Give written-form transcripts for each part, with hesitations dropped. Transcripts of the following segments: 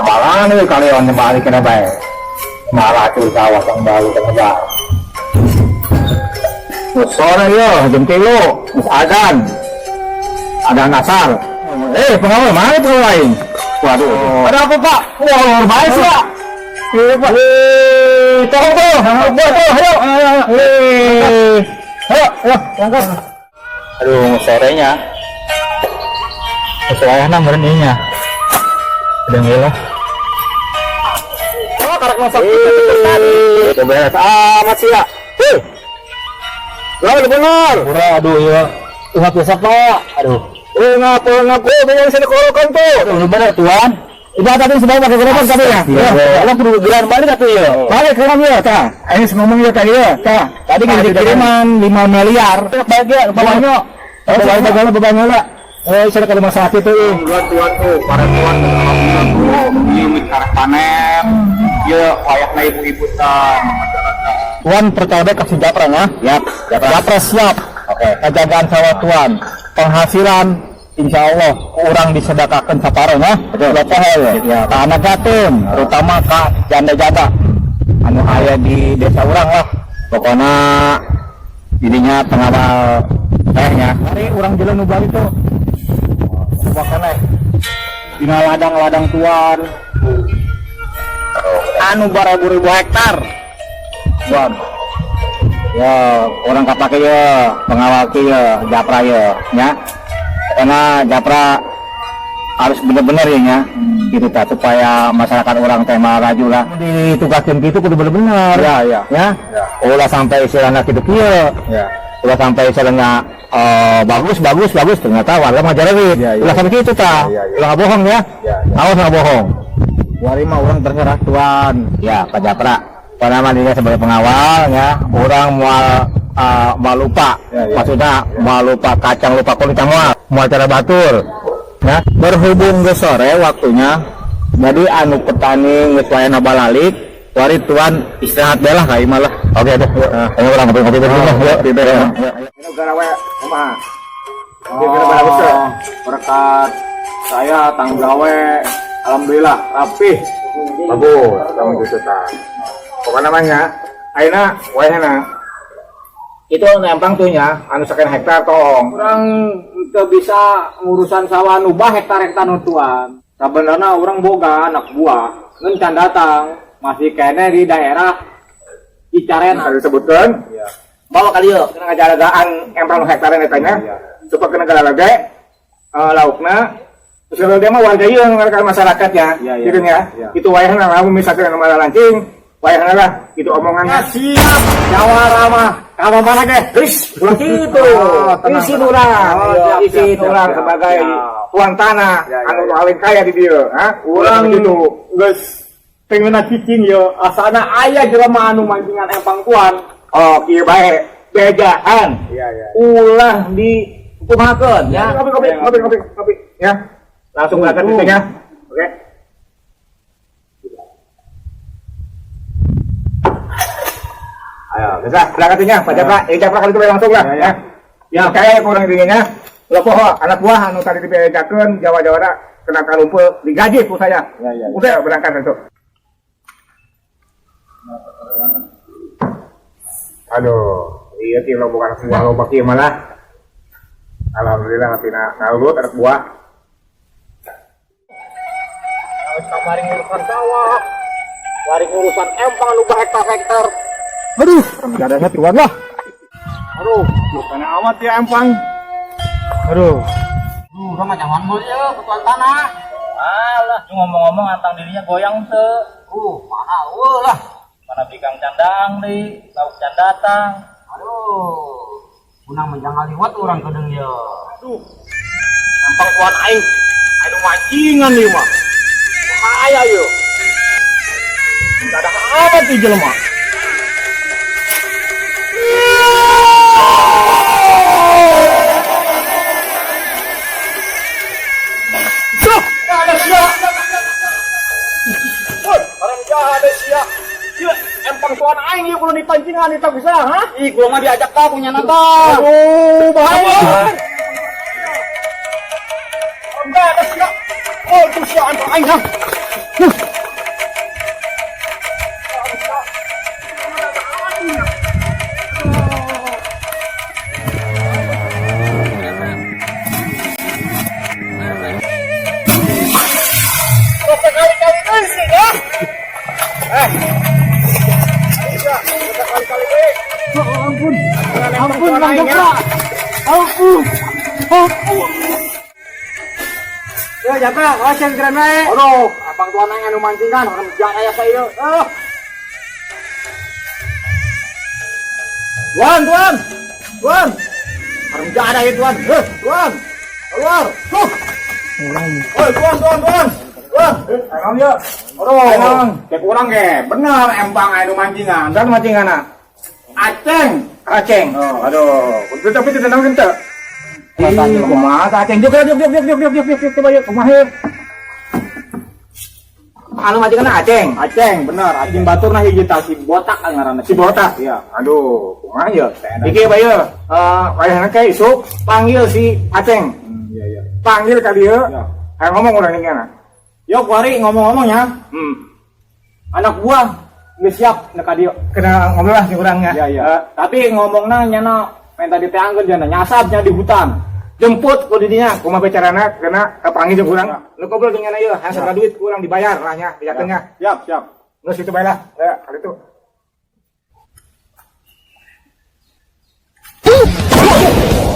Apalan euy kalian balik kena bae. Marah tuh sawah kang balu kena bae. Sore yo, jam 3, geus adan. Adan asar. Eh, pengawal mana pengawal lain? Waduh. Ada apa, Pak? Wah, luar baik sih, Pak. Iya, Pak. Eh, tolong tuh. Ayo, ayo, ayo. Eh, ayo, ayo, angkat. Aduh, sorenya. Sesuai meureun ieu nya. Udah ngelah. Oh, karek masak. Eh, beres amat sih ya. Hei. Lah, bener. Murah, aduh ya. Ingat biasa, Pak. Aduh. Eh, ngapa ngapa banyak sana korokan tuh. Aduh, bener tuan. Ibu tadi sebagai pakai gerobak tadi ya. Ya, Allah perlu geran balik atuh ya. Balik ke ya, tah. Ini ngomong ya tadi ya, tah. Tadi kita kiriman 5 miliar. Balik ya, bawahnya. Oh, bawahnya bawahnya lah. Eh, saya ke rumah sakit tuh. Tuan tuan tuh, para tuan alhamdulillah tuh, ieu karek panen, ieu wayahna ibu-ibu tah masyarakat. Tuan percaya deh kasih Japra ya. Yap, Japra. Japra siap. Oke. Kejagaan sawah tuan. Penghasilan insya Allah kurang disedekahkan saparo ya. Betul. Betul ya. Siap. Ka anak yatim, terutama ka janda-janda anu aya di desa urang lah. Pokoknya jadinya pengawal tehnya. Mari urang jalan nu bari tuh. Coba keneh. Dina ladang-ladang tuan. Anu baribu-ribu hektar. Tuan. Ya, orang kapake ya, pengawal ki ya, Japra ya, ya. Karena Japra harus bener-bener ya, nya. Gitu ta, supaya masyarakat orang teh raju lah. Ditugaskeun kitu kudu bener-bener. Ya, ya. Ya. Ya. Ulah sampai istilahna kitu kieu. Ya. Ulah sampai istilahnya bagus bagus bagus ternyata warga mah jarewi. Ya, ya. Ulah sampai kitu ta. Ya, ya, ya. Ulah bohong ya. Ya, ya. Awas nggak bohong. Wari mah orang terserah tuan. Ya, Pak Japra. Karena dia sebagai pengawal ya, orang moal moal lupa. Ya, ya. Maksudnya moal lupa kacang lupa kulit moal, moal cara batur. Ya, berhubung ke sore waktunya, jadi anu petani geus wayahna balalik, wari tuan istirahat bae lah ka imah lah. Oke deh. Nah, ayo urang ngopi-ngopi dulu lah. Yuk, Ngopi bae. Yuk. Ini gawe kumaha? Kira-kira bagus tuh. Berkat saya tanggung gawe alhamdulillah rapih. Bagus, kamu gitu ta. Pokoknya namanya, ayeuna wayahna itu nempang tuh nya, anu sekian hektar tong. Urang teu bisa ngurusan sawah nu bah hektar-hektar nu tuan. Sabenerna urang boga anak buah ngan can datang masih kene di daerah Cicarena. Tadi disebutkan, Iya. Bawa kali yuk. kena ngajalagaan empang nu hektar eta nya, Iya. supaya kena galage laukna. Terus kalau dia mah warga ieu ngarekan masyarakat ya, Iya, iya. gitu ya. Iya. Itu wayahna lamun misalkan anu lancing, wayahna lah itu omongannya. Ya, siap jawara mah kamu mana ge? Geus, ulah kitu. Oh, tenang, Isi tenang. urang, Oh, siap, isi siap, siap, urang siap, sebagai siap. tuan tanah Ya, ya, anu ya. paling kaya di dieu, ha? Urang gitu. Geus pengen cicing yo asana aya jelema anu mancingan empang tuan. Oh, kieu bae. Bejaan. Iya, iya. Ulah di kumahakeun ya. Kopi, kopi, kopi, kopi, kopi, ya. Langsung berangkat Tuh. ya. Oke. Ayo, bisa berangkat nya, Pak Japra. Eh, Japra kali itu langsung lah, Ya, ya. ya. Ya, kayak kurang dinginnya. Lah poho, anak buah anu tadi dibejakeun Jawa-Jawa kena kalumpul digaji ku saya. Ya, ya, ya. Udah berangkat itu. Aduh, iya kilo bukan buah loba kieu malah. Alhamdulillah tina ngalut anak buah. Wis kamari ngurusan sawah, mari ngurusan empang anu hektar-hektar. Aduh, dadanya tuan lah. Aduh, bukan amat ya empang. Aduh. Urang mah nyaman mah ya, ketuan tanah. Alah, lu ngomong-ngomong antang dirinya goyang teu. Mana eueuh lah. Mana bikang candang deui, lauk can datang. Aduh. Unang menjang ngaliwat urang kedeung ye. Aduh. Empang tuan aing. Anu mancingan ieu mah. Bahaya ieu. Dadah amat ieu jelema. Duh, ada sia. Woi, orang jahat ada sia. Ieu empang tuan aing ieu kudu dipancingan eta bisa, ha? Ih, gua mah diajak ka punya nata. Aduh, bahaya. Enggak ada sia. Oh, itu sia empang aing, ha. Kali-kali deui sih ya. Eh. Bisa, kali-kali deui. Oh, ampun. Ampun, Mang Japra. Ampun. Ampun. Ya, Japra, awas yang keren wae. Aduh, abang tuan aing anu mancingan, orang bijak aya saya. Ah. Tuan, tuan. Tuan. Orang bijak ada ya, tuan. Eh, tuan. Keluar. Huh. Oi, tuan, tuan, tuan. Tuan. Eh, emang ya. Aduh, Emang. cek urang ge, bener empang anu mancingan. Kan mancingan ah. Aceng. Aceng. Oh, aduh. Tapi tidak naon teu. Ih, kumaha tah Aceng? Juk, juk, juk, juk, juk, juk, juk, juk, coba yuk, kumaha yuk. Anu mancingan Aceng. Aceng, bener. Aceng batur nah hiji tah si botak kan ngaranna. Si botak. Iya. Aduh, kumaha ya? Enak. Iki bae eh wayahna kayak isuk panggil si Aceng. Iya, iya. Panggil ka dieu. Ya. Ayo ngomong urang ini kana. Yo, kuari ngomong-ngomongnya, anak buah geus siap nek ka dieu. Kena ngobrol lah si urangnya. Iya, iya. Tapi ngomongna nyana minta diteangkeun jana nyasabnya di hutan. Jemput ku didinya, kumaha carana kena kapanggil jeung urang. Nu ngobrol jeung ieu, hayang sabaraha duit ku urang dibayar lah nya, bejakeun nya. Siap, siap. Geus itu bae lah. Ya, kali itu.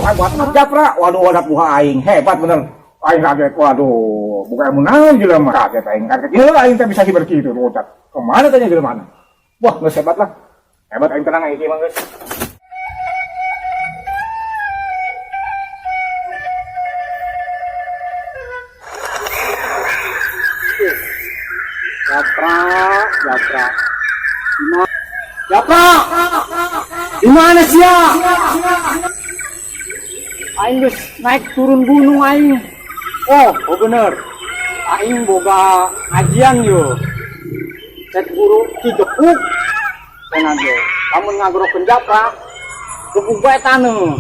Hebat Japra, waduh anak buah aing hebat bener. Aing kaget, waduh, bukan ilmu naon jelema kaget aing kaget. Ieu aing teh bisa hiber kitu rocat. Kemana tanya jelema mana? Wah, geus hebat lah. Hebat aing tenang aing mah geus. Japra, Japra. Japra! Di mana sih ya? Aing geus naik turun gunung aing. Oh, oh bener. Aing boga ajian yo. Cek guru Ki Jepuk. Cenah ge. Lamun ngagrokeun Japra, gebug bae taneuh.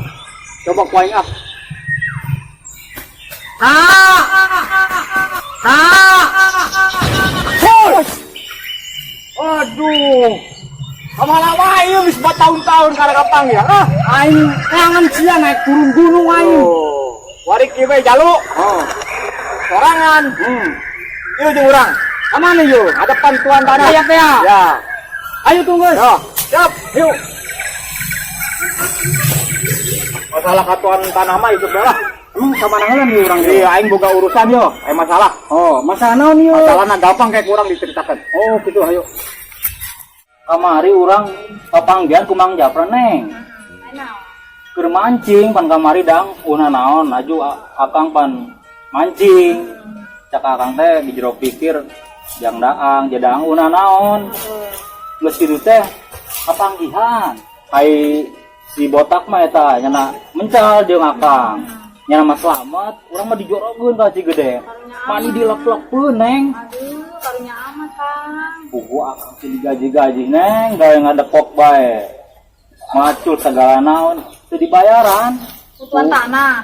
Coba ku aing ah. Ah! Ah! Hus! Aduh. Lama-lama ieu geus tahun-tahun karek kapanggih ya. Ah, Aing kangen sia naik turun gunung aing. Oh. Warik kieu bae jalu. Oh. Sorangan. Ieu jeung urang. Kamana yo? Hadapan tuan tanah. Aya teh. Ya. Ayo tunggu. Ya, siap. Yuk. Masalah katuan tanah mah itu lah. Emang sama naon nih urang Iya, aing boga urusan yo. Eh masalah. Oh, masalah naon yo? Masalahna gampang kayak kurang diceritakan. Oh, gitu ayo. Kamari urang papanggihan ku Mang Japra neng. Keur mancing pan kamari dang una naon aju akang pan mancing. Cak akang teh di jero pikir jang daang jadang una naon. Geus kitu teh papanggihan. Ai si botak mah eta nyana mencal jeung akang. Nyana mah slamet, urang mah dijorogeun ka si gede. Mani dilek-lekkeun neng. Aduh, karunya amat, Kang. Buku akang sih digaji-gaji neng, gawe ngadepok bae. Macul segala naon, teu dibayaran. Tuan tanah.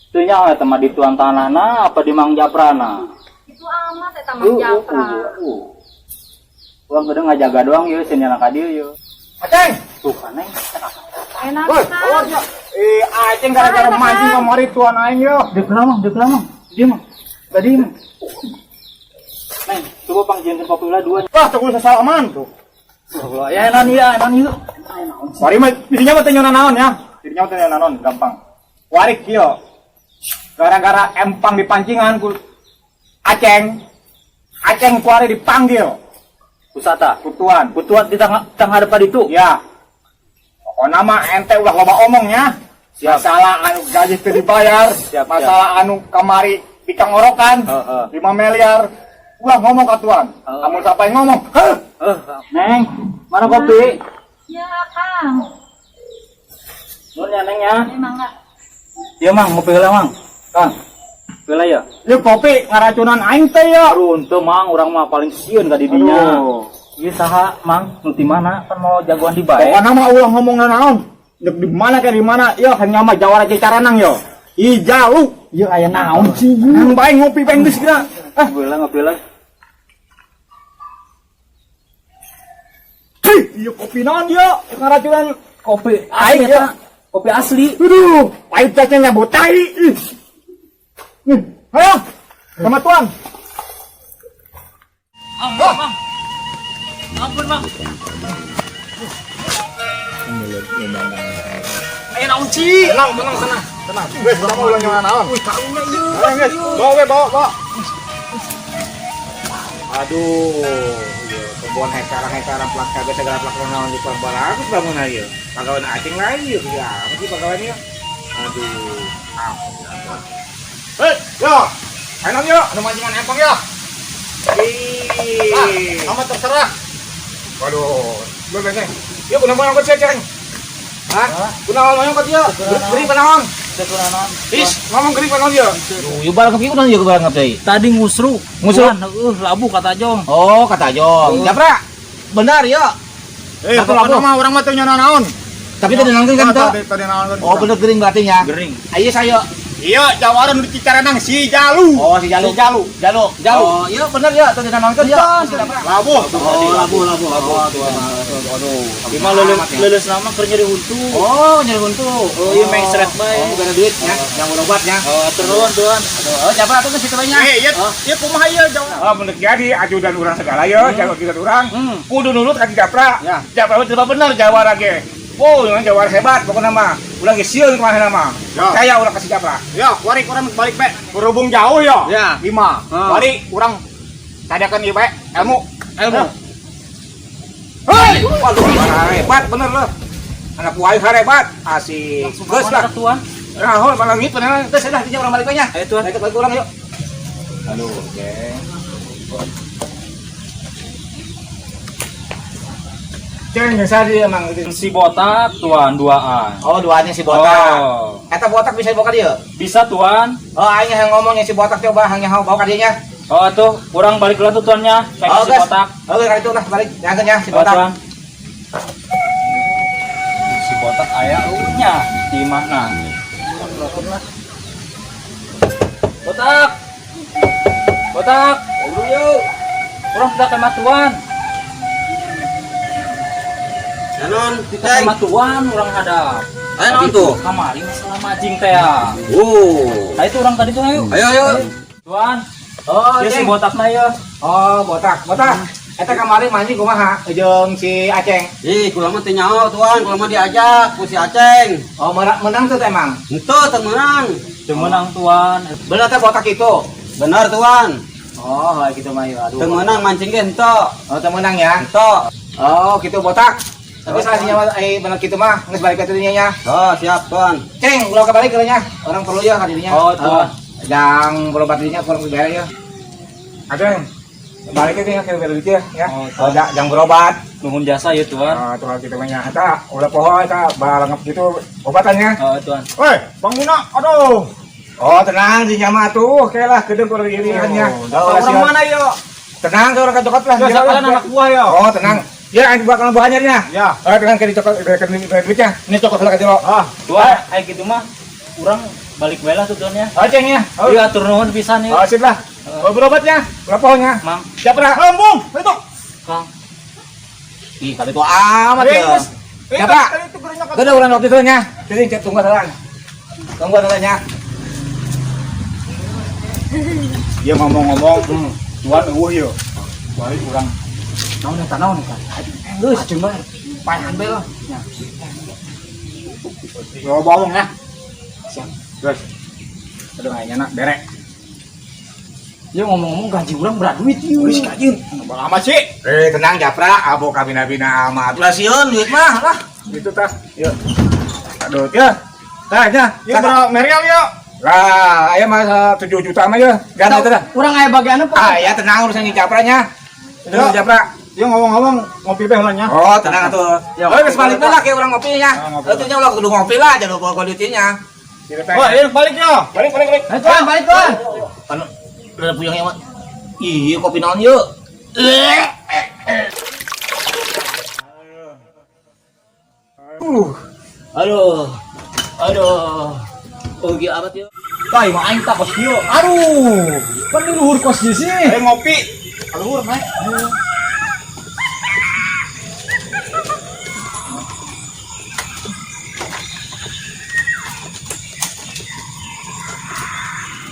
Teu nyaho eta mah di tuan tanahna apa di Mang Japrana. Itu amat eta Mang Japra. Urang kadang ngajaga doang yeuh sieun nyana ka dieu yeuh. Aceng. Tuh kan neng. Enak, Woi, Kang. keluar ya. Eh, Aceng gara-gara mancing kamari tuan aing yo. Deuk lama, deuk lama. Dia mah. Tadi mah. Neng, coba panggilin kopi lah dua. Wah, tunggu sesalaman tuh. Ya enak ya, enak yuk. Wari mah dirinya mah teu nyonan naon ya. Dirinya mah teu nyonan naon, gampang. Warik kieu. Gara-gara empang di pancingan ku Aceng. Aceng kuari dipanggil Kusata. ku tuan. Kutuan di tengah tengah depan itu. Ya. Pokoknya mah ente ulah loba omongnya. Siap. Masalah anu gaji teu dibayar, Siap, masalah anu kamari dikangorokan Heeh. 5 miliar. Ulah ngomong ka tuan. Heeh. Lamun sampai ngomong, heuh. Eh, Neng, mana kopi? Ya, Kang. Nun ya, Neng ya. Memang enggak. Iya, Mang, ngopi heula, Mang. Kang. Ngopi heula ya. Ieu kopi ngaracunan aing teh ya. Aduh, henteu Mang, urang mah paling sieun ka didinya. Aduh. Ieu saha, Mang? Nu ti mana? Kan mau jagoan di bae. Pokoknya mah ulah ngomong naon. Dek di mana ke di mana? Yo hanya mah jawara Cicaranang yo. Ih jalu. Ieu aya naon sih? Nang bae ngopi bae geus geura. Ah, ngopi heula, ngopi heula. Hei, iya kopi naon dia? Ngaracunan Kopi aing asli ya. eta. Kopi asli. Aduh, pahit nya nyabut tai. Ih. Nih, ayo. Sama tuan. Ampun, Bang. Ampun, Bang. Ayo naon ci? Tenang, tenang, tenang. Tenang. Wes, kamu ulang nyawa naon. Wih, karunya ieu. Ayo, guys. Bawa we, bawa, bawa. Aduh, iya, kebun hektaran-hektaran plak kabeh segala plak naon di bagus bangun aja. Pagawean acing lain ieu, ya, apa sih pagawean ieu? Aduh, ah. Hei, yo. Ayo naon yo, anu mancingan empang yo. Ih. Sama terserah. Waduh, lu benteng. Yuk, kunaon angkot sia, Ceng? Hah? Kunaon angkot ieu? Gering panaon? Is, ngomong gering panaon ieu. Duh, barang kepi kunaon ieu barang teh? Tadi ngusruk. Ngusruk? Tuan, heeh, labuh kata Jong. Oh, kata Jong. Japra. Benar ya. Eh, Satu pokoknya labuh. mah urang mah teu nyawa naon. Tapi tadi nangkeun kan teu? Tadi naon. Oh, bener gering berarti nya. Gering. Ayo saya. Iya, jawaran di Cicarenang si Jalu. Oh, si Jalu. Si Jalu. Jalu. Jalu. Oh, iya bener ya, tadi nangkeun ya. Labuh. Oh, labuh, labuh. Oh, aduh. Lima leuleus leuleus nama keur nyeri huntu. Oh, nyeri huntu. Oh, iya mengsret bae. Oh, bukan duit ya, yang berobat ya. Oh, turun, tuan. Aduh, oh, siapa tuh situ nya? Eh, iya, iya kumaha ieu jawaran? Oh, menurut jadi ajudan urang segala ya, jago ajudan urang. Kudu nurut ka Japra. Ya. Japra itu bener jawara ge. Wow, yang jawara hebat pokoknya mah. Ulah ge sieun kumaha nama. Ya. Percaya urang kasih Japra. Ya, kuari urang balik bae. Berhubung jauh ya. Ya. Lima. Ah. Kuari urang tadakan ieu bae ilmu. Ilmu. Hei! Waduh, hebat bener loh. Anak buah aing hebat. Asik. Geus lah. Tuan. Rahol malah ngit bener. Terus dah dinya urang balik nya. Ayo, Tuan. Balik balik urang yuk. Aduh, geng. Ceng, geus tadi emang gitu. Si botak tuan duaan. Oh, duanya si botak. Oh. Eta botak bisa dibawa ka dieu? Bisa tuan. Oh, aing yang ngomongnya si botak coba hang nyaho bawa ka dieu nya. Oh, tuh kurang balik lah tuh tuannya. Kayak Oh, si guys. botak. Oke, kali itu lah balik. Jangan ya si Oh, botak. tuan. Si botak aya nya di mana? Botak. Botak. Aduh, yuk. Kurang sudah kema tuan. Nanon, Kita kema tuan urang hadap. Ayo naon tuh? Kamari masalah mancing teh ya. Oh. Nah itu orang tadi tuh ayo. Ayo ayo. Tuan, Oh, dia si Ceng. botakna ya. Oh, botak. Botak. Eta kamari mancing kumaha jeung si Aceng. Ih, kula mah teu nyaho tuan, kula mah diajak ku si Aceng. Oh, menang tuh emang. Henteu teu meunang. Teu meunang tuan. Bener teh botak itu. Bener tuan. Oh, gitu mah ya. Aduh. Teu meunang mancing ge henteu. Oh, teu meunang ya. Henteu. Oh, gitu botak. Tapi salah sinya bener gitu mah, geus balik ke dinya nya. Oh, siap tuan. Ceng, ulah kebalik ke nya. Orang perlu ya ka dinya. Oh, tuan. Jang berobat dinya kurang dibayar ya. Aceng. Balik ke ke duit ya, ya. Oh, Oh, jangan berobat. Nuhun jasa ya tuan. Ah, tuh kita banyak. Eta ulah poho eta balangep gitu obatannya. Oh, tuan. Woi, Bang Muna, aduh. Oh, tenang di nyama tuh, oke lah gedeng kurang iriannya. Oh, orang mana yo? Tenang tuh orang kecokot lah. Ya, Dia lah. anak buah yo. Oh, tenang. Ya, aing bakal buahnya nya. Ya. Oh, tenang ke dicokot ke duitnya. Ini cokot lah kecil. Ah, Tuan, ayo gitu mah urang balik bae lah tuh tuannya. Oh, ceng ya. Oh, Iya, atur nuhun pisan ya. oh sip lah. Oh, berobatnya. Ulah pohonya. Mang, Siap lah. lembung, itu. Kang. Ih, kali itu amat ya. Geus. Siapa? Itu geurnya ka. Gede urang waktu itu nya. Jadi cek tunggu heula. Tunggu heula nya. Dia ngomong-ngomong, tuan eueuh yo. Balik urang. Naon eta naon eta? Geus, cuma paehan bae lah. Yo bohong ya. Siap. Guys. Aduh aing nak berek. Ya ngomong-ngomong gaji urang berat duit ieu. Wis kajin. Lama sih. Eh, tenang Japra, abo kabina-bina amat. Ulah sieun duit mah lah. Itu tah. Yuk. Aduh, ya. Tah, nya. Ya berapa meriam yo. Lah, aya mah 7 juta mah ya. Ganti itu dah. Urang aya bagian apa? Ah, ya tenang urusan Japranya. Itu Japra. Ya ngomong-ngomong ngopi beh lah nya. Oh, tenang atuh. Ya, Oh, geus balik lah kayak urang ngopinya. Ya, ngopi. Atuh nya ulah kudu ngopi lah, jangan bawa duitnya. Wah, ini balik yo. Balik, balik, balik. Ayo tuan, balik tuan. Anu, udah puyeng ya, Mak. Iya, kopi naon yuk. Aduh. Aduh. Oh, gila amat yuk. Tah, imah aing tak kos kieu. Aduh, pan di luhur kos di sini. Ayo ngopi. Luhur naik.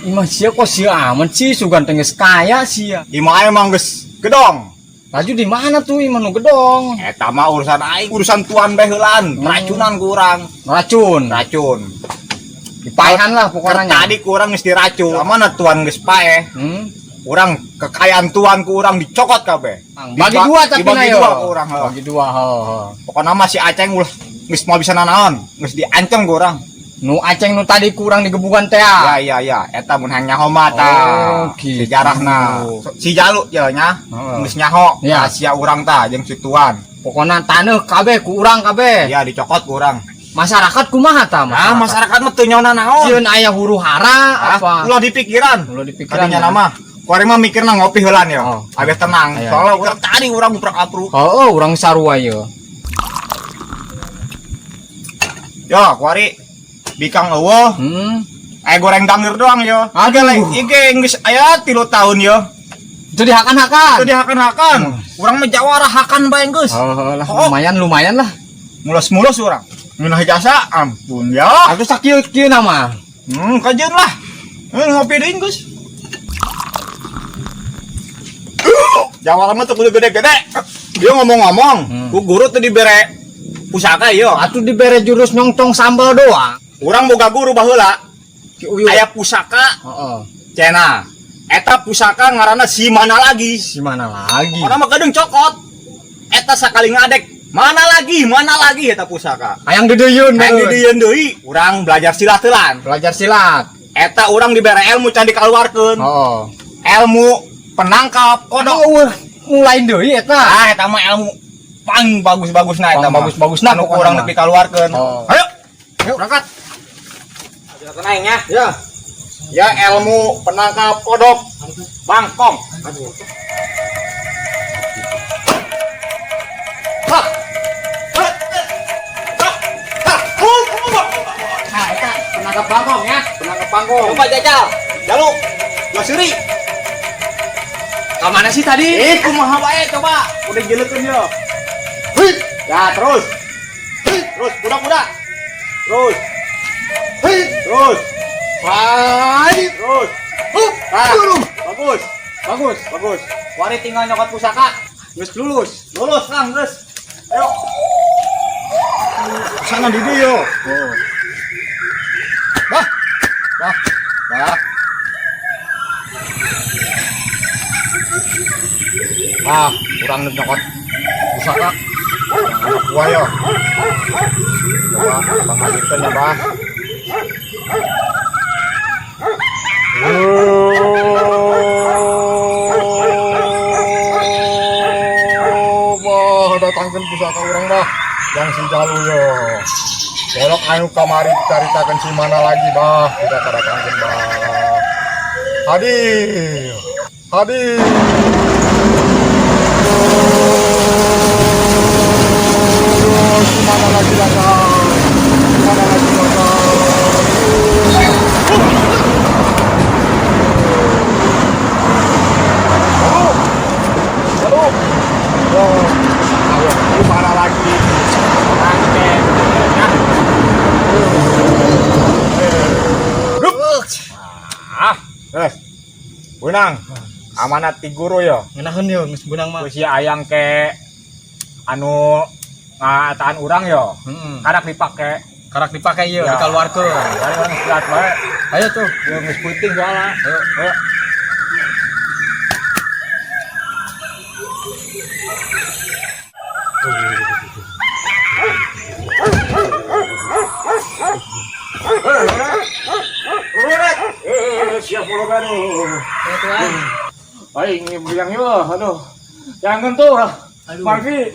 Imah sia kok sia amat sih, sugan teh geus kaya sia. Imah emang geus gedong. Laju di mana tuh imah nu gedong? Eta mah urusan aing, urusan tuan bae heulaan, racunan ku urang. Racun. Racun. Dipaehan lah pokoknya. Tadi ku urang geus diracun. Mana tuan geus paeh? Urang kekayaan tuan ku urang dicokot kabeh. Bagi dua tapi dibagi na yo. dua ku urang, heuh. Bagi dua, heuh. Pokokna mah si Aceng ulah geus moal bisa nanaon, geus diancam ku urang. Nu Aceng nu tadi kurang digebukan teh. Ya ya ya, eta mun hayang nyaho mah tah. Oh, gitu. Sejarahna. Si Jalu ya nya, Heeh. geus nyaho Ya. rahasia urang tah jeung si tuan. Pokokna taneuh kabeh ku urang kabeh. Ya dicokot ku urang. Masyarakat kumaha tah? Nah, masyarakat mah teu nyaho nanaon. Sieun aya huru hara Ah, apa? ulah dipikiran. Ulah dipikiran, Kadinya ya. nama. Kuari mah mikirna ngopi heulaan ya. Oh. Agak tenang. Iya. Soalnya urang tadi urang uprak-apruk. Oh, urang sarua ye. Yo, kuari bikang eueuh. Goreng dangir doang yo. Aduh. Ige geus aya 3 tahun yo. Itu dihakan-hakan. Itu dihakan-hakan. Urang mah jawara hakan bae geus. Oh, lah, Oh. lumayan lumayan lah. Mulus-mulus urang. Ngeunah jasa, ampun ya. Aku sakieu-kieu nama. Kajeun lah. Ngopi deui geus. Jawara mah teu kudu gede-gede. Dia ngomong-ngomong, ku guru teu dibere pusaka yo. Atuh dibere jurus nyongtong sambal doang. Urang boga guru baheula. Ki Uyut. Aya pusaka Heeh. cenah. Eta pusaka ngaranna si mana lagi. Si mana lagi? Orang mah gedeng cokot. Eta sakali ngadek, mana lagi eta pusaka. Hayang deudeuyeun. Hayang deudeuyeun deui, urang belajar silat heulaan. Belajar silat. Eta urang dibere ilmu can dikaluarkeun. Heeh. Ilmu penangkap kodok. Oh, mulai deui eta. Ah, eta mah ilmu paling bagus-bagusna eta Pang mah. bagus-bagusna Anu pokona urang mah. nepi kaluarkeun. Oh. Ayo. Ayo berangkat. Ajarkeun aing nya. Ya. Ya ilmu penangkap kodok Bangkong. Aduh. Ha. Ha. Ha. Ha. Nah, eta penangkap bangkong ya. Penangkap bangkong. Coba jajal. Jalu. Dua suri. Ka mana sih tadi? Kumaha bae coba. Udah jelekeun yo. Hui. Ya, terus. Hui. Terus, kuda-kuda. Terus. Hui. Terus. Hai. Terus. Hup. Nah, bagus. Bagus. Bagus. Wari tinggal nyokot pusaka. Geus lulus. Lulus, Kang, terus. Ayo. Sana di yo. Oh. Bah. Bah. Bah. Ah, kurang nyokot pusaka. Anak gua yo. Coba Bang hadirkeun ya, Bah. Oh, bah, datangkan pusaka urang bah. Yang si Jalu yo. Kolok anu kamari caritakeun si mana lagi bah, kita kedatangkeun bah. Hadir. Hadir. Oh, si mana lagi datang? Si mana lagi datang? Oh, ayo, di mana lagi? Ah, terus. Benang. Amanat ti guru yo. Ngeunaheun yo geus beunang mah. Geus ayang ke anu ngataan urang yo. Heeh. Karak dipake. Karak dipake ieu Ya. dikaluarkeun. Bari urang istirahat bae. Ayo tuh. Yo geus peuting soalna. Ayo. Ayo. Siap Aing bilang yo, aduh. Jangan tuh. Marfi.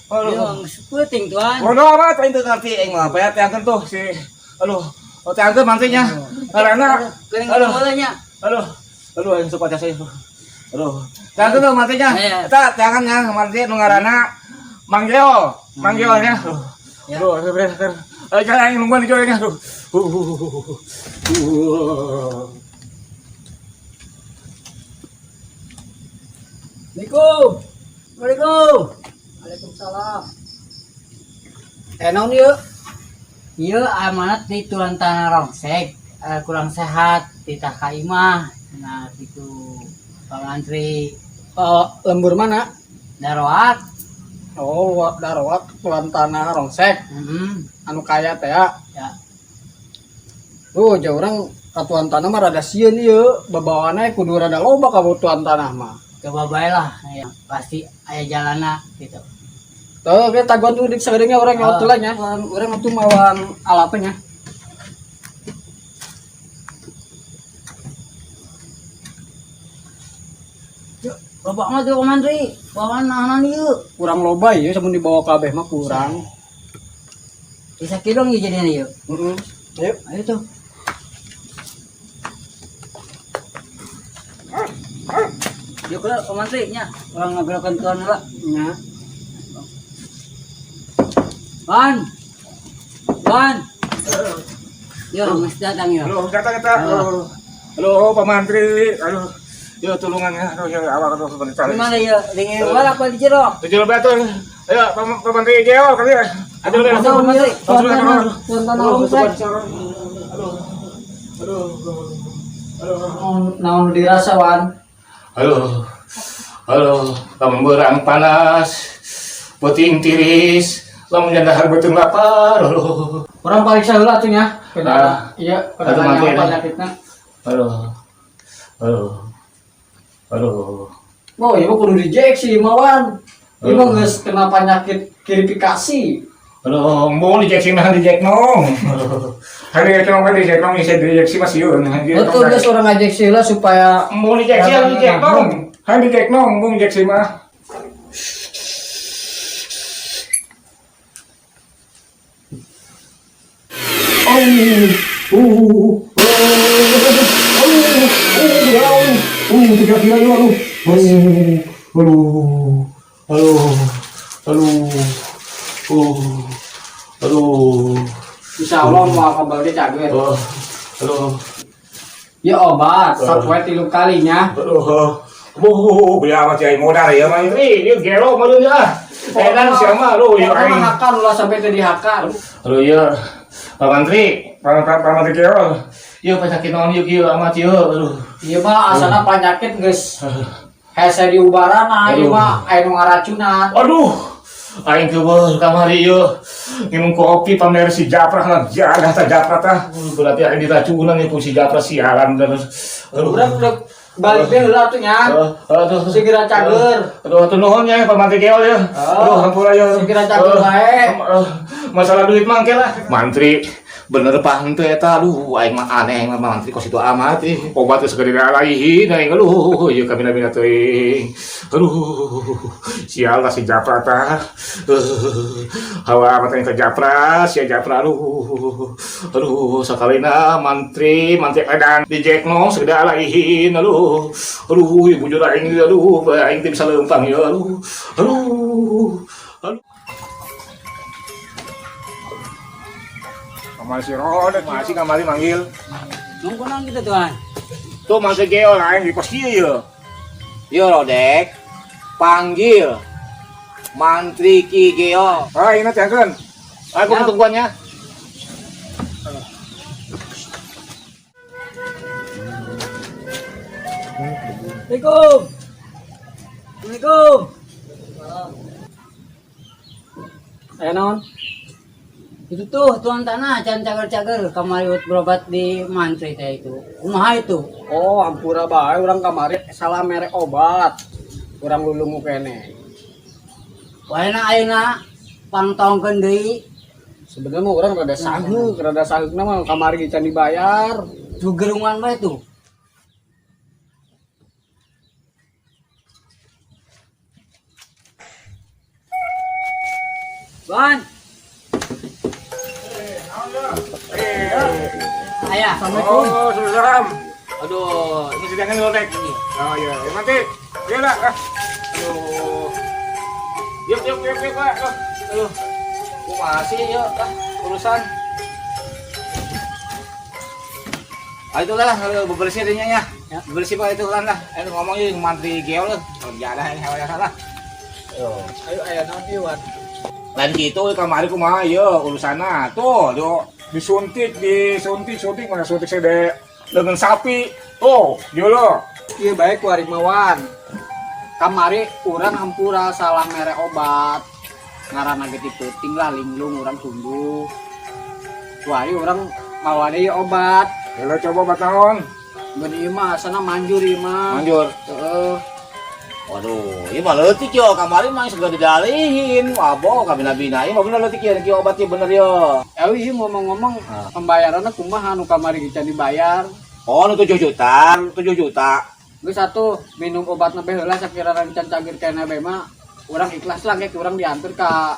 Aduh. Yung puting tuan. Bodoh amat aing teu ngerti aing mah. Bayar tiangkeun tuh si aduh. Oh tiangkeun mantinya. Karena Kering aduh. bolanya. Aduh. Aduh aing suka saya. Aduh. Tiangkeun tuh mantinya. Iya. Eta tiangkeun nya manti nu ngaranna Mang Geo. Mang Geo nya. Aduh. Ya. Aduh, aduh, aduh, aduh. Ayo jangan aing nungguan di nya. Aduh. Assalamualaikum. Assalamualaikum. Waalaikumsalam. Naon ieu? Ieu amanat di tuan tanah rongsek. Kurang sehat, titah ka imah. Nah, gitu. Pak Mantri. Oh, lembur mana? Daroak. Oh, daroak tuan tanah rongsek. Anu kaya teh ya. Ya. Tuh, jauh orang ka tuan tanah mah rada sieun ieu, babawana kudu rada loba ka tuan tanah mah. Coba bae lah, ya. Pasti aya jalana gitu. Tuh, kita taguan tuh di saeureungnya urang nyot lah nya. Urang atuh mawan alatnya. Loba mah tuh Mantri, bawaan nahanan ieu. Kurang loba ieu samun dibawa kabeh mah kurang. Bisa kidong ieu jadinya ieu. Heeh. Ayo. Ayo tuh. Yuk lah, Pak Mantri nya. Urang ngobrolkeun tuan heula. Nya. Wan. Wan. Yo, geus datang yo. Halo, datang kita. Halo. Halo, Pak Mantri. Aduh. Yo tulungan ya. Aduh, ya awak aduh sebentar. Gimana yo? Dingin wala apa di jero? Di jero batu. Ayo, Pak Mantri geo kali ya. Aduh, Aduh, Mantri. Tuan tanah rongsek. Aduh. Aduh. Aduh. Naon dirasa Wan? Aduh. Aduh, lamun berang panas. Peuting tiris, lamun dahar beuteung lapar. Aduh. Urang pariksa heula atuh nya. Ah. Iya, Aduh, mati, penyakitna. Penyakitna. Aduh. Aduh. Aduh. Oh, ieu mah kudu dijeksi mawan. Ieu mah geus kena penyakit kirifikasi. Aduh, mau dijeksi mah dijek nong. Hari itu nong dijek nong bisa dijeksi masih yun. Betul geus urang ngajeksi heula supaya mau dijeksi dijek nong. Hari dijek nong, mau dijeksi mah. Aduh. Insya Allah mau kembali cager. Aduh. Ya obat, sampai 3 kalinya. Aduh. Oh, beli amat ya modal ya mah ini, ini gelo mah ya. Edan siapa lu ya aing. Hakan ulah sampai teu dihakan. Aduh ya. Pak Mantri, Pak Mantri gelo. Ieu penyakit naon ieu kieu amat ieu. Aduh. Ieu mah asana penyakit geus hese diubarana ieu mah aya nu ngaracunan. Aduh. Aing keueuh kamari ieu. Minum kopi pamer si Japra lah jaga ta Japra tah. Berarti aing diracunan ieu ku si Japra sialan dan aduh. Urang udah balik deh heula atuh nya. Aduh. Segera cager. Aduh, atuh nuhun nya Pak Mantri Keol ya. Aduh, hampura ya. Segera cager bae. Masalah duit mah engke lah. Mantri bener pak henteu eta aduh aing mah aneh aing mah mantri kos itu amat ih obat geus segede alaihin aing aduh ieu kabina-bina teuing aduh sial lah si Japra tah hawa amat aing ka Japra sia Japra aduh aduh sakalina mantri mantri edan dijekno segede alaihin aduh aduh ieu bujur aing aduh aing teu bisa leumpang ieu aduh aduh aduh. Masih roda, masih kamari manggil. Nunggu nang gitu tuan. Tuh masih geo lain di kos ieu ye. Yo Rodek, panggil Mantri Ki Geo. Ah, ini tiangkeun. Aku ya. Tungguannya. Assalamualaikum. Assalamualaikum. Aya naon? Itu tuh tuan tanah can cager-cager kamari berobat di mantri teh itu. Kumaha itu? Oh, hampura bae urang kamari salah merek obat. Urang lulungu kene. Waena ayeuna pangtongkeun deui. Sebenarnya mah urang rada saheuk, rada saheukna mah kamari can dibayar. Tuh gerungan bae tuh. Wan. Ayah. Assalamualaikum. Oh, salam. Aduh, ini sedangkan lodek. Oh iya, ya mati. Iya lah. Aduh. Yuk, yuk, yuk, yuk, Pak. Aduh. Gua masih yuk ah, urusan. Ah itulah lah, bebersih adanya ya. Bebersih Pak itu kan lah. Ayo ngomong yuk mantri geo lu. Kerja dah ini hal salah. Ayo, ayo aya naon ieu, Wan? Lain gitu kamari kumaha ieu urusanna. Tuh, do Disuntik, disuntik, suntik, mana suntik saya dengan sapi. Oh, dia. Iya baik ku Arik Mawan. Kamari urang hampura salah mere obat. Ngaranna ge ti peuting lah linglung urang tunduh. Kuari urang mawane ieu obat. Lo coba obat naon? Mun ieu mah asana manjur ieu mah. Manjur. Heeh. Waduh, ieu mah leutik yo, kamari mah segala didalihin. Wabo kabina-bina, ieu mah bener leutik yo, kieu obatnya bener yo. Ewi ieu ngomong-ngomong pembayaranna kumaha nu kamari ge can dibayar? Oh, nu 7 juta, 7 juta. Geus atuh minum obatna bae heula sakira can cager keneh bae mah urang ikhlas lah ge urang diantar ka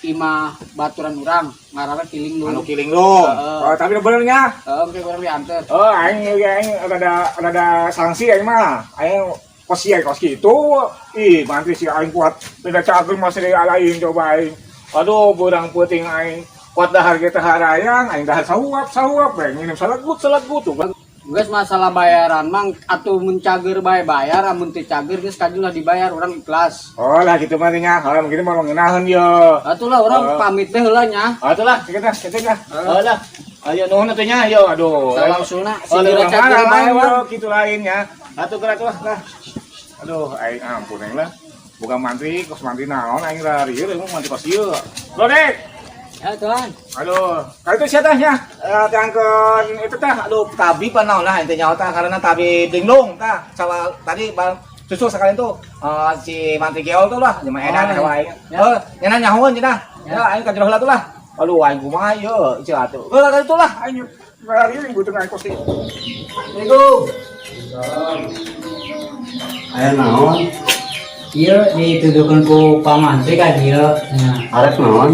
imah baturan urang ngaranna Kiling Anu Lung. Kiling Lung. Heeh. Oh, tapi benernya. Heeh, engke urang diantar. Oh, aing aing rada rada sanksi aing mah. Aing kos sia kos gitu. Ih, mantri si aing kuat. Beda cager masih dialain coba aing. Aduh, burang puting aing. Kuat dahar kita harayang, aing dahar sahuap sahuap, aing minum selegut selegut tuh. Geus masalah bayaran mang atuh mun cager bae bayar amun teu cager geus kajul lah dibayar urang ikhlas. Oh lah gitu mah nya. Kalau begitu mau ngenaheun yo. Atuh lah urang pamit teh heula nya. Ah, itulah, kita kita lah. Oh lah. Ayo nuhun atuh nya, yo aduh. Salangsuna Oh, singira cager bae lain wah. yo, gitu lainnya. Atuh gerak lah lah. Aduh, aing ampun aing lah. Bukan mantri, kos mantri naon aing lah rieu emang mantri kos ieu. Lodek. Ya tuan. Aduh, kali itu siapa nya? Eh, tangkeun itu tah. Aduh, tabi pan naon lah ente nyawa tah karena tabi linglung tah. Salah tadi bang susul sekalian tuh si mantri geol tuh lah, jelema edan Oh, oh, aing. ya. Oh, nya nyahoan cenah. Ya aing ka jero heula tuh lah. Aduh, aing kumaha ieu, ceu atuh. Oh, lah kali itu lah aing rieu butuh aing kos ieu. Assalamualaikum. Aya naon? Iya dituduhkan ku Pak Mantri ka dieu. Nah, Arek naon?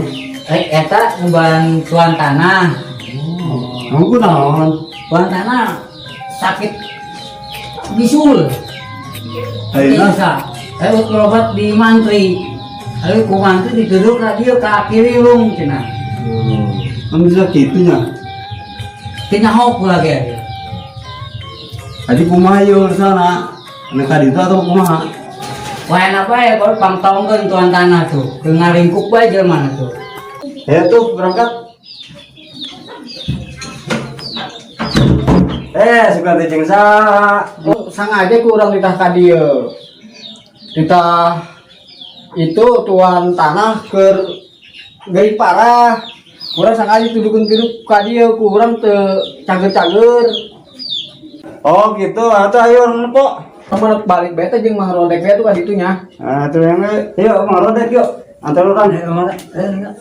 rek eta ngubahan tuan tanah. Nunggu naon? Tuan tanah sakit bisul. Ayeuna Bisa. Ayo berobat di mantri. Ayo ku mantri dituduh ka dieu ka Kiriung cenah. Kan bisa kitu nya. Teu nyahok lagi ya. Tadi kumaha ieu urusanna? Anu ka ditu atau kumaha? Wah enak bae kalau pangtongkeun tuan tanah tuh. Keur ngaringkuk bae jelema tuh. Ayo tuh berangkat. Suka teh jeung saha? Oh, sangaja ku urang ditah ka dieu. Ditah itu tuan tanah keur geuring parah. Urang sangaja tuduhkeun kitu ka dieu ku urang teu cager-cager. Oh gitu, atuh ayo urang nempo. Kamu balik bae teh jeung Mang Rodek bae tuh ka ditu nya. Ah, tuh yang yuk Mang Rodek yuk. Antar urang. Ayo mana? Ayo enggak.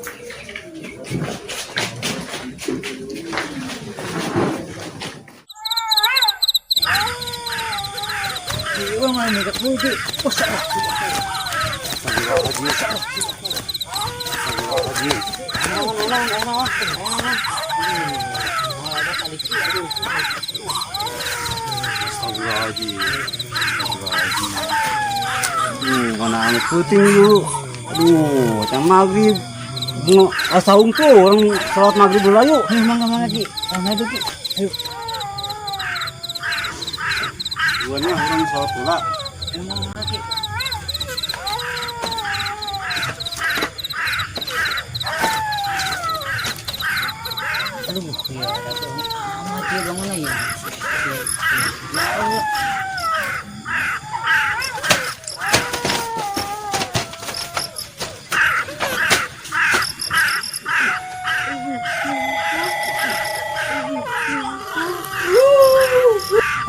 Aduh, mana anu puting dulu. Aduh, macam maghrib. Mau asa untu orang sholat maghrib dulu ayo. Ayo mangga mangga Ki. Mangga itu Ki. Ayo. Duanya orang sholat dulu. Ayo mangga Ki. Aduh, ya, tapi amat ya bangun ya. Ya Allah.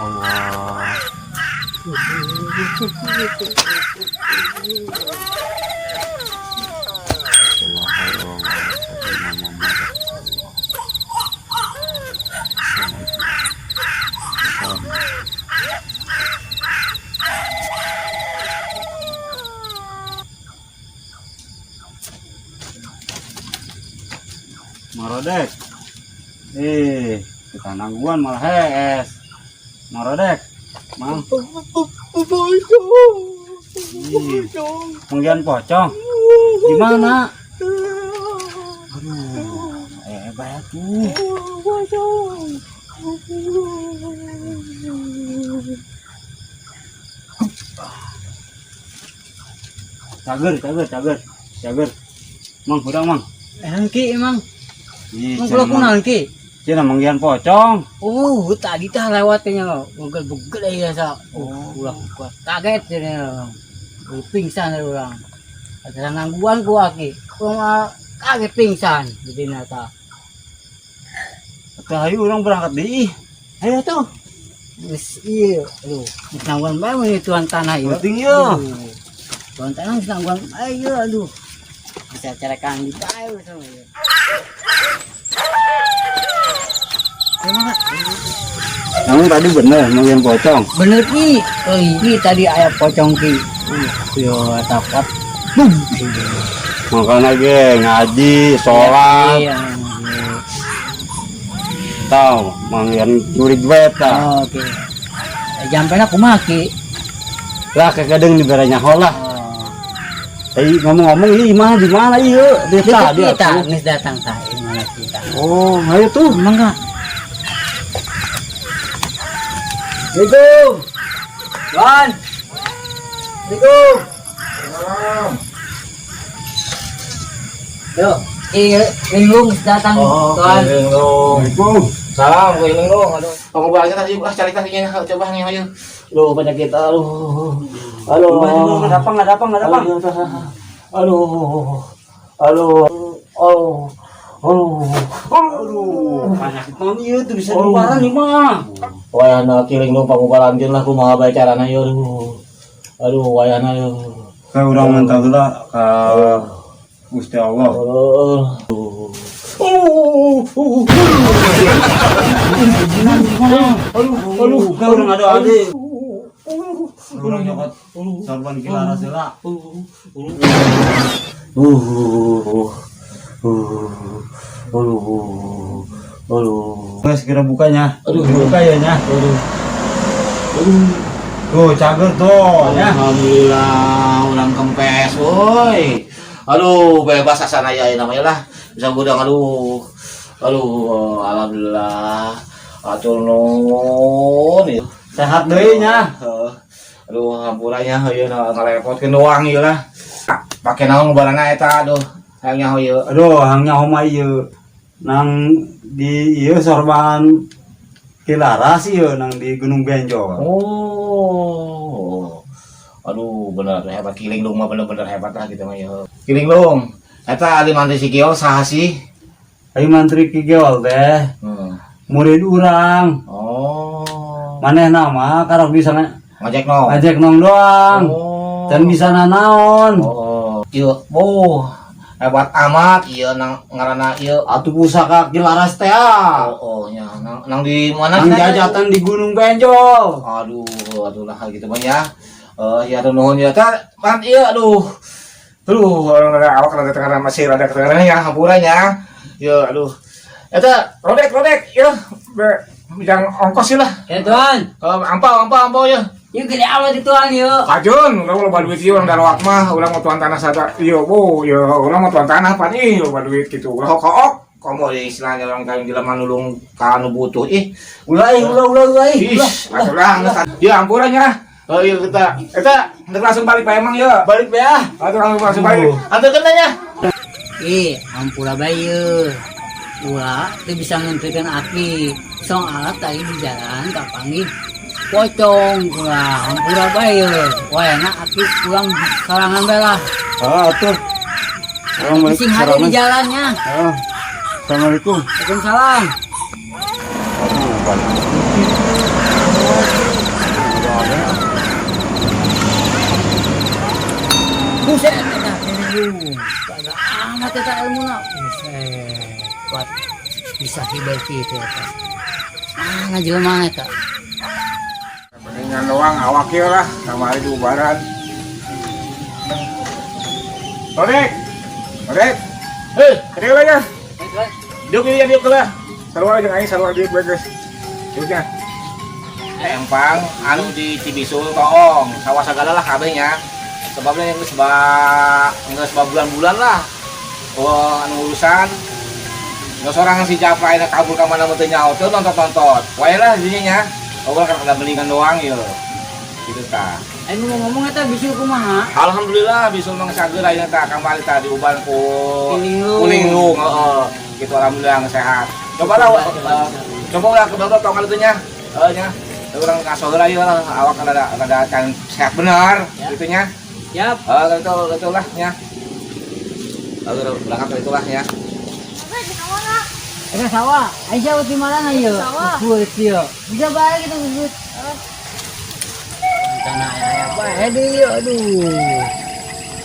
Allah. Marodek. Kita nangguan malah hees. Marodek. Mang. Ih, penggian pocong. Di mana? Aduh, hebat tuh. Cager, cager, cager, cager. Mang, udah mang. Emang Ki, emang. Ih, Mun kula kunaon, Ki? Cenah manggihan pocong. Oh, tadi tah lewatnya begel-begel ya sa. Oh, ulah kuat. Kaget cenah. Oh, pingsan dari orang. Ada nangguan ku aki. Ku mah kaget pingsan di dina ta. Atuh hayu urang berangkat deui. Ayo tuh. Geus ieu, aduh, geus nangguan bae mun tuan tanah ieu. Penting ieu. Aduh. Tuan tanah geus nangguan bae ieu, aduh. Bisa carekan di bae sama ieu. Namun tadi bener manggihan pocong. Bener, Ki. Oh, ini tadi aya pocong, Ki. Yo takut. Bum. Makanya ge ngaji, sholat, Iya. tau manggihan jurig bae tah. Oh, oke. Jampena kumaha, Ki? Lah kadang dibere nyaho lah. Oh. Eh ngomong-ngomong ieu imah di mana ieu? Di Dekat tadi kita, atuh. geus datang tah mana kita. Oh, ayo tuh. Mangga. Assalamualaikum. Wan. Assalamualaikum. Yo, iya, Linglung datang, Tuan. Assalamualaikum. Salam, gue Linglung. Aduh, kamu bahasnya tadi, ah cari tadinya, coba nih ayo. Aduh, penyakit, aduh. Aduh. Ada apa? Nggak ada apa? Nggak ada apa? Aduh. Aduh. Aduh. Aduh. Aduh, penyakit naon ieu tuh bisa diubaran ieu mah. Wayahna Ki Linglung pangubaran lah kumaha bae carana ieu aduh. Aduh, wayahna ieu. Kayak urang minta heula ka Gusti Allah. Aduh. Aduh, aduh, ka urang ado ade. Urang nyokot sorban kilaras heula. Aduh. Aduh. Geus kira bukanya. Aduh. Buka ya nya. Aduh. Tuh, cager tuh ya. Alhamdulillah, urang kempes, woi. Aduh, bebas asana ya namanya lah. Bisa gudang aduh. Aduh, alhamdulillah. Atur nuhun. Sehat deui nya. Heeh. Aduh, hampuranya ieu ngarepotkeun doang ieu lah. Pake naon ngubarana eta aduh. Hayang nyaho ieu. Aduh, hang nyaho mah ieu. Nang di ieu sorban kilaras ieu nang di Gunung Benjol. Oh. Aduh, bener hebat Ki Linglung mah bener-bener hebat lah gitu mah ieu. Ki Linglung, eta ari mantri si Kiol saha sih? Ai mantri Ki Geol teh murid urang. Oh. Manehna mah karek bisa Ngajek nong. ngajek nong doang. Oh. Dan bisa nanaon. Oh. Ieu, oh. Hebat amat ieu nang ngaranna ieu. Atuh pusaka Kilaras teh ah. Oh, oh nya nang, nang di mana Nang sih? jajatan di Gunung Benjol. Aduh, aduh lah gitu mah ya. Ya aduh nuhun ya. Tah, pan ieu aduh. Aduh, orang rada awak rada tengah masih rada ketengah ya hampuranya. Ya aduh. Eta rodek rodek ya. Jangan ongkos sih lah. Ya, Tuan. Ampau ampau ampau ya. Yuk gede amat itu, Tuan, yuk. Kajun, urang loba duit ieu urang daroak mah, urang mau tuan tanah sada. Ieu bu, ieu urang mau tuan tanah pan ih loba duit gitu. Ulah kook. Komo di istilahnya orang kawin jelema nulung ka anu butuh ih. Ulah ih, ulah ulah ulah ih. Ih, atuh lah geus. Ya ampurannya. Oh iya kita. Eta hendak langsung balik Pak Emang ya. Balik be ah. Atuh langsung langsung balik. Anterkeun nya. Ih, ampura bae ieu. Ulah teu bisa ngentekeun aki. Soalna tadi di jalan kapanggih pocong ulah ampura bae ieu. Wayahna aki pulang sorangan bae lah. Ah, atuh. Assalamualaikum. Sing hade di jalannya. Ah. Assalamualaikum. Waalaikumsalam. Buset, eta aduh, kagak amat eta ilmuna. Buset, kuat bisa hibel kitu eta. Mana jelema eta? Mendingan doang awak ieu lah, kamari bubaran. Rodek. Rodek. Hei, kadieu lah ya. Diuk ieu diuk lah. Sarua jeung aing sarua diuk bae geus. Diuknya. Empang anu di Cibisul toong, sawah sagala lah kabehnya. Sebabnya geus ba geus ba bulan-bulan lah. Oh, anu urusan Nggak sorangan si Japra ini kabur ke mana teu nyaho teu nonton-nonton. Wae lah dinya nya. Oh, kan ada belikan doang ieu. Gitu tah. Aing ngomong-ngomong eta bisul kumaha? Alhamdulillah bisul mah sageur ayeuna tah kamari tah diuban ku Kulinglung. Kulinglung, heeh. Gitu, alhamdulillah sehat. Coba lah, coba ulah ke Bogor tong kali nya. Heeh nya. Urang ngaso heula ieu lah, awak rada rada can sehat bener gitu nya. Siap. Heeh, gitu gitu lah nya. Lalu berangkat ke itulah ya. Eh sawah, aing jauh di mana ieu? Sawah. Buat ieu. Bisa bae gitu buat. Tanah aya bae deui ieu, aduh.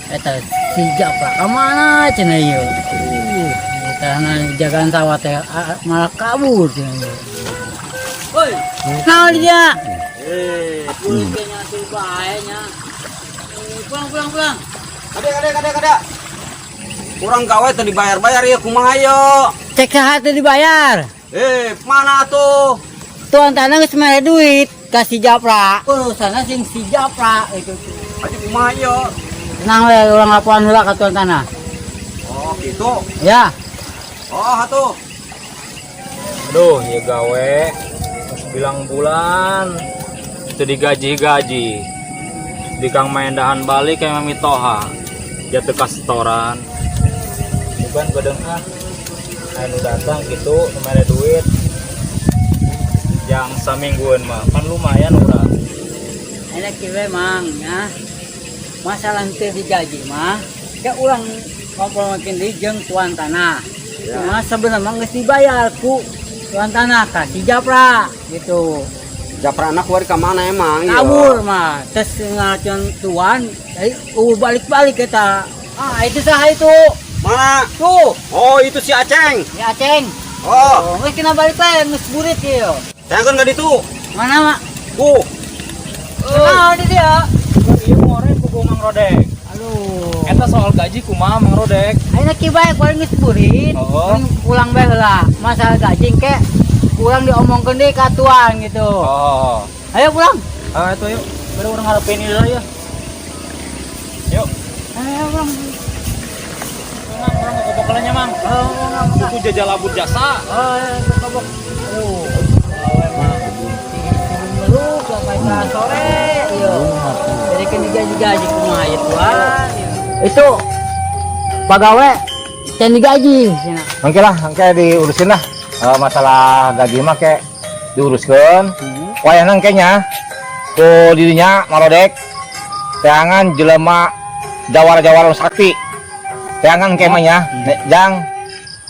Eta si Japra ka mana cenah ieu? Aduh, tanah jagaan sawah teh malah kabur cenah ieu. Woi, naon dia? Eh, kulitnya tuh bae nya. Eh, pulang pulang pulang. Kade kade kade kade. Kurang gawe teu dibayar-bayar ya, kumaha yo? Cek saha teh dibayar? Eh, mana tuh? Tuan tanah geus mere duit ka si Japra. Urusanna sing si Japra itu. Aja kumaha yo? Tenang we, urang laporan heula ka tuan tanah. Oh, gitu. Ya. Oh, atuh. Aduh, ya gawe bilang bulan itu digaji-gaji. Di Kang main dahan balik kayak Mami Toha. Jatuh ka setoran. Bukan bedeng ah. Anu datang gitu kemarin duit yang samingguan mah kan lumayan urang. Enak kieu mang ya. Masalah teu digaji mah ke urang ngobrol makin di jeung tuan tanah. Cuma sebenarnya mah geus dibayar ku tuan tanah ka si Japra gitu. Japra anak keluar ke mana emang? Yo? Kabur mah tes ngacon tuan jadi balik-balik kita. Ah, itu saha itu? Mana? Tuh, Oh, itu si Aceng. si Aceng. Oh, Oh, geus kena balik bae geus burit ieu. saya kan nggak itu. Mana mak? Tuh. Kenal di dia. Iya ngoreng ku Mang Rodek. Aduh. Eta soal gaji kumaha, Mang Rodek? Ayeuna kieu bae paling geus burit. Oh. Paling pulang bae heula. Masalah gaji ke kurang diomongkeun deui ka tuan gitu. Oh. Ayo pulang. Ah, itu yuk. Baru urang harapin ini lah ya. Yuk. Ayo pulang. Mang, urang mau kobokelannya, Mang. Oh, enggak, enggak. Ku jajal labur jasa. Oh, ya, kobok. Aduh. Oh, emang. Lu sampai ke sore, yo. Jadi kan digaji-gaji kumaha ya tuan. Itu pegawai can digaji cenah. Oke lah, engke diurusin lah. Eh, masalah gaji mah kek diuruskeun. Wayahna engke nya ku dirinya Marodek teangan jelema jawara-jawara sakti. Teangan engke mah nya, jang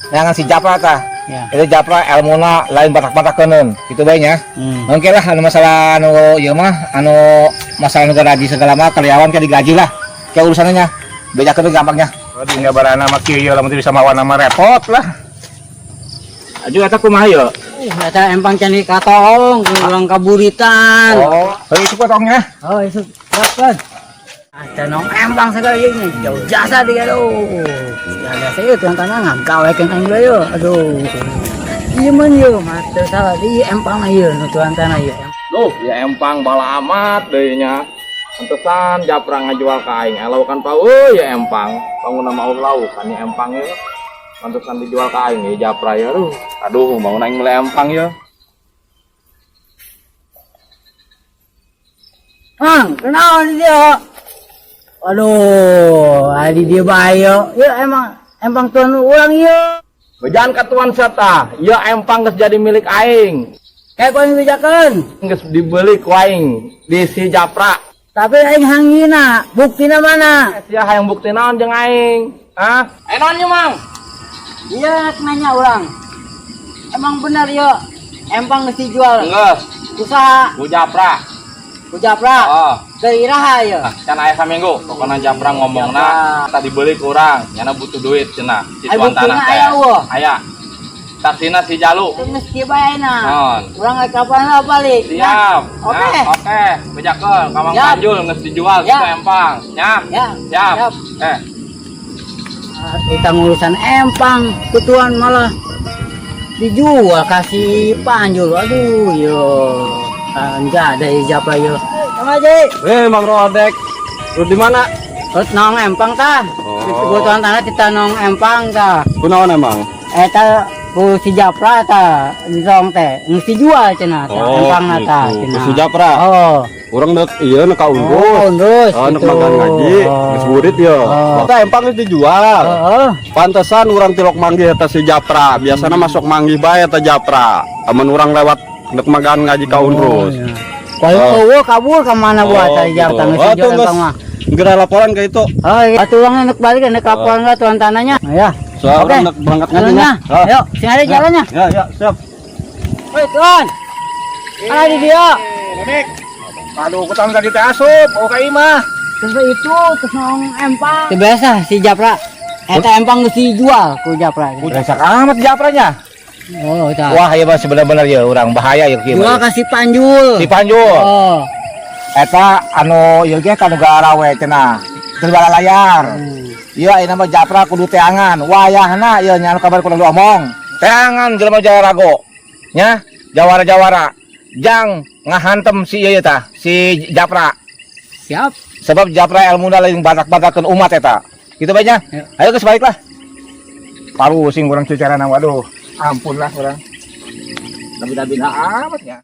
neangan si Japra tah. Ya. Itu Japra elmuna lain batak-batak keuneun. Kitu bae nya. Oke lah, anu masalah anu ieu mah, anu masalah nu gaji segala mah karyawan ke digaji lah. Kayak urusannya nya. Bejakeun gampangnya. Di ngabarana mah kieu lamun teu bisa mawa nama repot lah. Aju eta kumaha ieu? Eta empang can katong, urang kaburitan. Oh, heuh itu potongnya. Oh, itu berapa? Ah, tenong empang segala ini jauh jasa dia aduh. Ada saya tuan tanah ngagawekeun aing ieu. Aduh. Iya man ieu, mah salah di empang ieu nu tuan tanah ieu. Duh, ya empang bala amat deui nya. Pantesan Japra ngajual ka aing. Laukan pa euy ya empang. Bangun nama Allah laukan ya empang ya. Pantesan dijual ka aing ya Japra ya. Aduh, aduh bangun aing meuli empang ya. Mang, kenaon dia? Aduh, adi dia bayo. Ya emang empang tuan ulang ieu. Bejaan ka tuan serta, ya empang geus jadi milik aing. Kayak kau yang bejakeun. Geus dibeli ku aing di si Japra. Tapi aing hangina, buktina mana? Sia hayang bukti naon jeung aing? Hah? Eh naon ieu, Mang? Iya, nanya orang. Emang benar yo, empang geus dijual. Geus, Usaha ku Japra. ku Japra. Oh. Ke iraha ya. Can aya saminggu, pokoknya Japra ngomongna tadi beli kurang, nyana butuh duit cenah. Si Ay, tuan buktina tanah teh. aya eueuh? Aya. Saksina si Jalu. Geus kieu bae ayeuna. Naon? Urang rek kapan lah balik. Siap. Oke. Nah, oke. Bejakeun ka Mang Siap. Panjul geus dijual Ya. gitu empang. Nya. Ya. Siap. Siap. Eh. Ah, kita ngurusan empang, kutuan malah dijual kasih Panjul. Aduh, yo. Ah, enggak ada ijab yo. Sama aja. Eh, Mang Rodek. Lu di mana? Terus nong empang tah. Oh. Kebutuhan tanah kita nong empang tah. Kunaon emang? Eta Ku si Japra ta entong teh geus dijual cenah tah Oh, empangna tah gitu. cenah. Ku si Japra. Oh. Urang dek ieu nu ka Unrus. Oh, Unrus, Oh, nu gitu. magang ngaji, Oh. geus burit ye. Oh. Tah empang geus dijual. Heeh. Pantesan urang tilok manggih eta si Japra. Biasana masuk manggih bae eta Japra. Amun urang lewat dek magang ngaji ka Unrus. Kalau Oh. eueuh kabur ka mana buat Oh, tadi Japra gitu. geus Oh, dijual tuh geus empang mah. geura laporan ke itu. Oh, iya. Atuh urang nek balik nek laporan ka tuan tanahnya. Ya. Soal Oke. urang nek berangkat ngaji Jalannya. nya. Ah. Ayo, sing ada jalannya. Ya, ya, siap. Woi, tuan. Ada di dia. Nenek. Aduh, ku tahun tadi teh asup, oh ka imah. Terus itu terus ngomong empang. Itu biasa si Japra. Eta empang geus dijual ku Japra. Brengsek amat Japranya. Oh, tah. Wah, ieu mah sebenar-benar ya urang bahaya ya kieu. Jual ka si Panjul. Si Panjul. Oh. Eta anu ieu ge kanu garawe cenah. Teu layar. Ieu ayeuna mah Japra kudu teangan. Wayahna ieu nya anu kabar kudu omong. Teangan jelema Jawarago. Nya, jawara-jawara. Jang ngahantem si ieu tah, si Japra. Siap. Sebab Japra ilmuna lain batak-batakeun umat eta. Gitu bae nya. Ya. Ayo geus balik lah. Paru sing urang carana waduh. Ampun lah urang. Nabi-nabi amat ya.